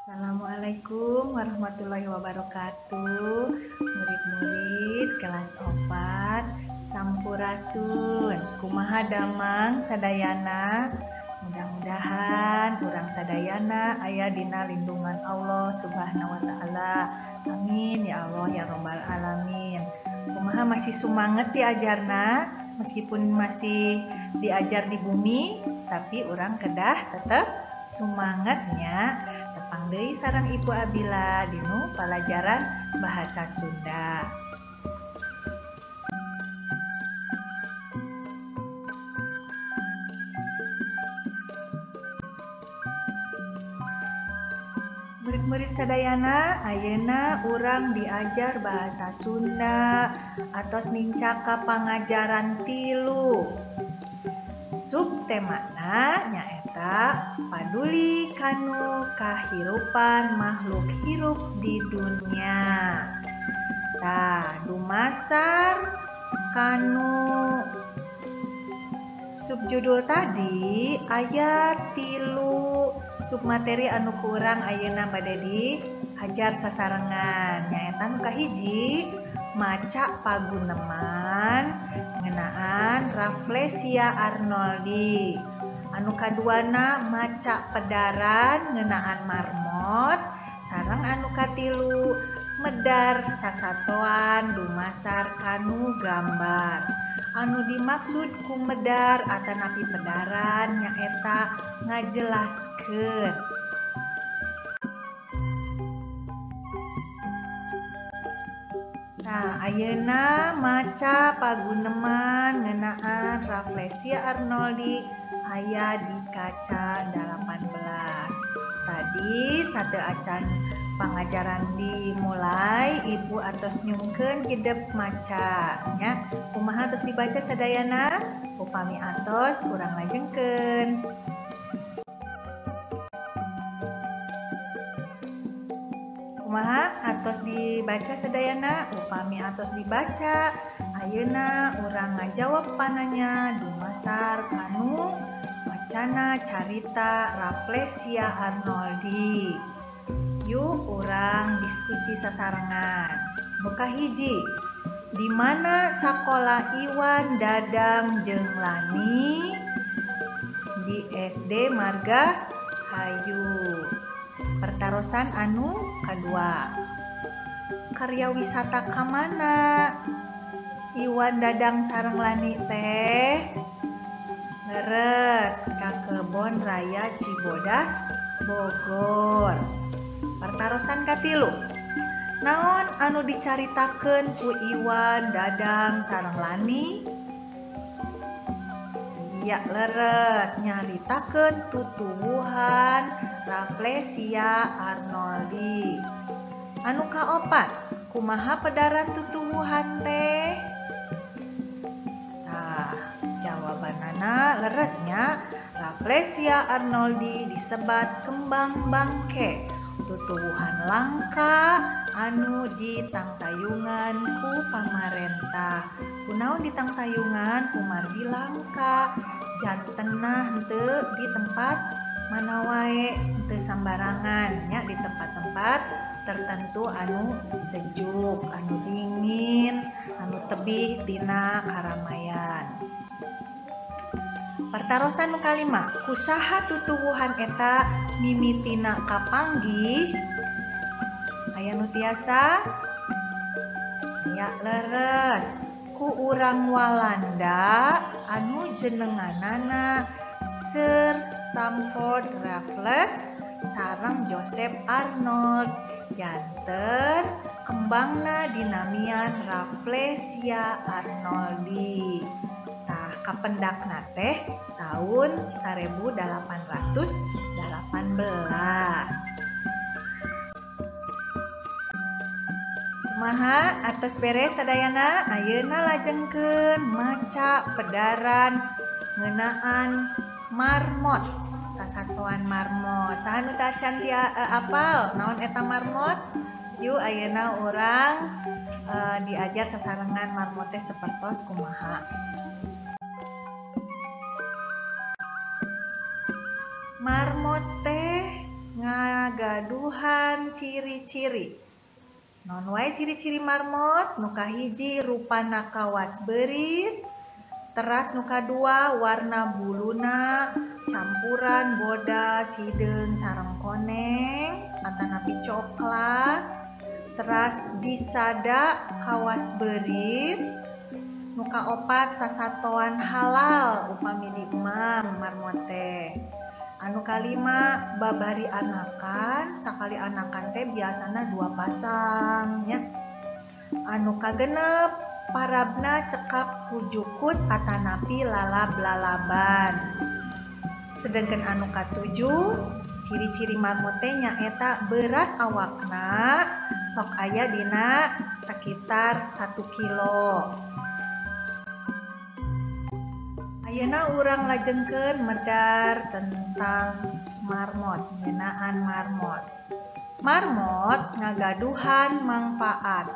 Assalamualaikum warahmatullahi wabarakatuh. Murid-murid kelas 4 sampurasun. Kumaha damang sadayana? Mudah-mudahan urang sadayana aya dina lindungan Allah Subhanahu wa taala. Amin ya Allah ya robbal alamin. Kumaha masih sumanget diajarna meskipun masih diajar di bumi, tapi urang kedah tetep sumangetnya. Tepang deui sareng Ibu Abila dinu palajaran bahasa Sunda. Murid-murid sadayana, ayeuna urang diajar bahasa Sunda atos nincak pangajaran 3. Subtemana nyaeta paduli kanu kahirupan makhluk hirup di dunia. Tah, dumasar kanu subjudul tadi aya 3 submateri anu kurang ayeuna bade diajar sasarengan. Nyaeta nu kahiji maca paguneman ngeunaan Rafflesia Arnoldi. Anu kaduana maca pedaran ngeunaan marmot, sareng anu katilu medar sasatoan dumasar kanu gambar. Anu dimaksud ku medar atanapi pedaran nyaeta ngajelaskeun. Nah, ayeuna maca paguneman ngeunaan Rafflesia Arnoldi aya di kaca 18. Tadi sateuacan pangajaran dimulai, ibu atos nyungkeun hidep maca nya. Kumaha atos dibaca sadayana? Upami atos urang lajengkeun. Kumaha atos dibaca sadayana? Upami atos dibaca, ayeuna urang ngajawab pananya dumasar kanu wacana carita Rafflesia Arnoldi. Yuk urang diskusi sasarengan. Nu kahiji, di mana sakola Iwan, Dadang jeung Lani? Di SD Marga Hayu. Pertarosan anu kadua, karya wisata kamana Iwan, Dadang sareng Lani teh? Leres ka Kebon Raya Cibodas Bogor. Pertarosan katilu, naon anu dicaritakeun ku Iwan, Dadang sareng Lani? Ya leres, nyaritakeun tutuwuhan Rafflesia Arnoldi. Anu kaopat, kumaha pedaran tutuwuhan teh? Tah, jawabanana leresnya Rafflesia Arnoldi disebat kembang bangke, tutuwuhan langka anu ditangtayungan ku pamarentah. Kunaon ditangtayungan? Kumargi langka, jantenna henteu di tempat mana wae, henteu sambarangan nya, di tempat-tempat tertentu anu sejuk, anu dingin, anu tebih tina karamayan. Pertarosan nu kalima, kusaha tutuwuhan eta mimitina kapanggih? Aya nu tiasa? Ya leres, ku urang Walanda anu jenenganana Sir Stamford Raffles sareng Joseph Arnold. Janten kembangna dinamian Rafflesia Arnoldi. Tah, kapendakna teh tahun 1818. Kumaha atos beres sadayana? Ayeuna lajengkeun maca pedaran ngeunaan marmot, sasatoan marmot. Saha nu teu acan apal naon eta marmot? Yuk ayeuna urang diajar sasarengan marmot teh sapertos kumaha. Marmot teh ngagaduhan ciri-ciri. Naon wae ciri-ciri marmot? Nu kahiji rupana kawas beurit, teras nu kadua warna buluna campuran bodas hideung sareng koneng atanapi coklat, teras disada kawas beurit. Nu kaopat sasatoan halal upami diemam marmot teh. Anu kalima babari anakan, sakali anakan teh biasana 2 pasang nya. Anu kagenep parabna cekap ku jukut atanapi lalab-lalaban. Sedangkan anu katujuh ciri-ciri marmot teh nyaeta berat awakna sok aya dina sekitar 1 kilo. Ayeuna urang lajengkeun medar tentang marmot, ngeunaan marmot. Marmot ngagaduhan mangpaat.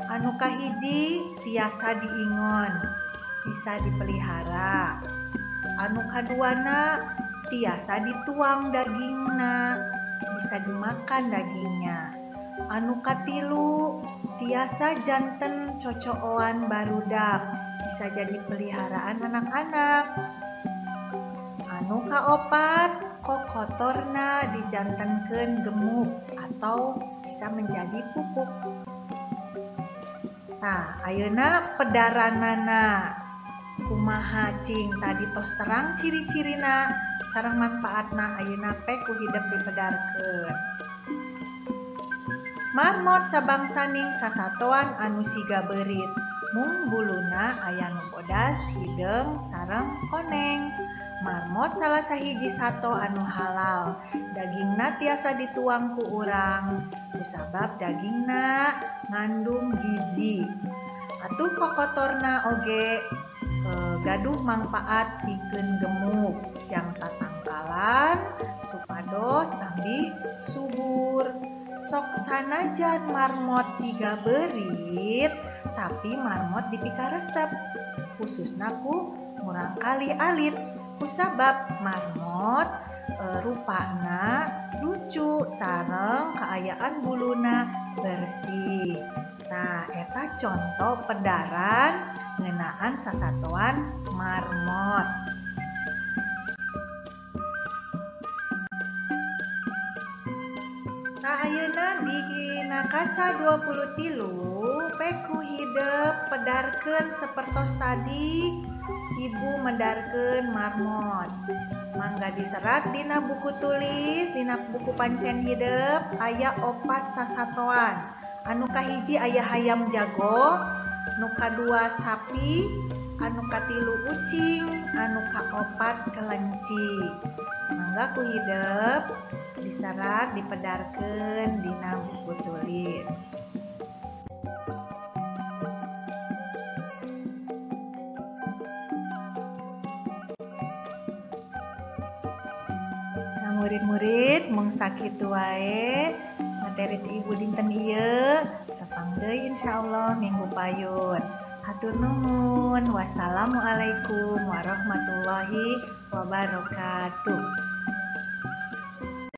Anu kahiji tiasa diingon, bisa dipelihara. Anu kaduana tiasa dituang dagingna, bisa dimakan dagingnya. Anu katilu tiasa janten cocooan barudak, bisa jadi peliharaan anak-anak. Anu kaopat kokotorna dijantenkeun gemuk atau bisa menjadi pupuk. Tah, ayeuna pedaranana kumaha cing tadi tos terang ciri-cirina sareng manfaatna, ayeuna pe ku hidep dipedarkeun. Marmot sabangsaning sasatoan anu siga beurit, mung buluna aya nu bodas, hideung sareng koneng. Marmot salah sahiji sato anu halal, dagingna tiasa dituang ku urang kusabab dagingna ngandung gizi. Atuh kokotorna oge gaduh mangpaat pikeun gemuk jang tatangkalan supados tambih subur. Sok sanajan marmot siga beurit, tapi marmot dipikaresep khususna ku murangkali alit kusabab marmot rupana lucu sareng kaayaan buluna bersih. Tah eta contoh pedaran ngeunaan sasatoan marmot. Nah, ayeuna dina kaca 23 peku hidep pedarkeun sapertos tadi ibu medarkeun marmot. Mangga diserat dina buku tulis, dina buku pancen hidep aya 4 sasatoan. Anu kahiji aya hayam jago, nu kadua sapi, anu katilu ucing, anu kaopat kelenci. Mangga ku hidep diserat dipedarkeun dina buku tulis. Nah, murid-murid mung sakitu wae materi ti ibu dinten ieu, tepang deui insyaallah minggu payun. Hatur nuhun. Wassalamualaikum warahmatullahi wabarakatuh.